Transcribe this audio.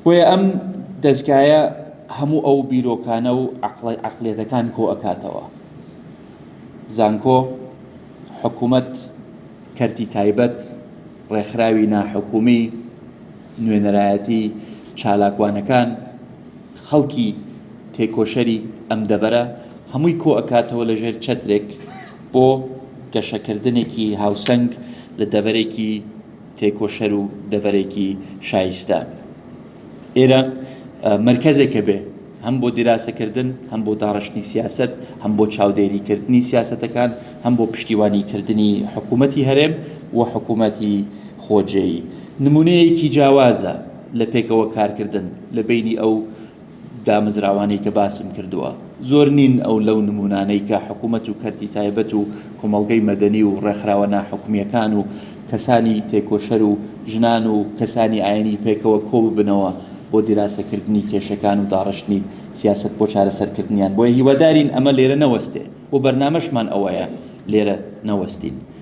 بۆیە ئەم دەزگایە هەموو ئەو بیرۆکانە و عەقڵیەتەکان کۆ ئەکاتەوە. زانکۆ، حکومەت، کەرتی تایبەت، ڕێکخراوی ناحکومی، نوێنەرایەتی چالاکوانەکان، خەڵکی تێکۆشەری ئەم دەڤەرە هەمووی کۆ ئەکاتەوە لە ژێر چەترێک بۆ گەشەکردنێکی هاوسەنگ لە دەڤەرێکی تێکۆشەر و دەڤەرێکی شایستە. ئێرە مەرکەزێکە بێ هەم بۆ دیراسەکردن، هەم بۆ داڕشتنی سیاسەت، هەم بۆ چاودێریکردنی سیاسەتەکان، هەم بۆ پشتیوانیکردنی حکوومەتی هەرێم و حکوومەتی خۆجێیی. نموونەیەکی جیاوازە لە پێکەوە کارکردن لە بەینی ئەو دامەزراوانەی کە باسم کردووە. زۆر نین ئەو لەو نموونانەی کە حکوومەت و کەرتی تایبەت و کۆمەڵگەی مەدەنی و ڕێکخراوە ناحکومییەکان و کەسانی تێکۆشەر و ژنان و کەسانی ئاینی پێکەوە کۆببنەوە بۆ دیراسەکردنی کێشەکان و داڕشتنی سیاسەت بۆ چارەسەرکردنیان. بۆیە هیوادارین ئەمە لێرە نەوەستێ و بەرنامەشمان ئەوەیە لێرە نەوەستین.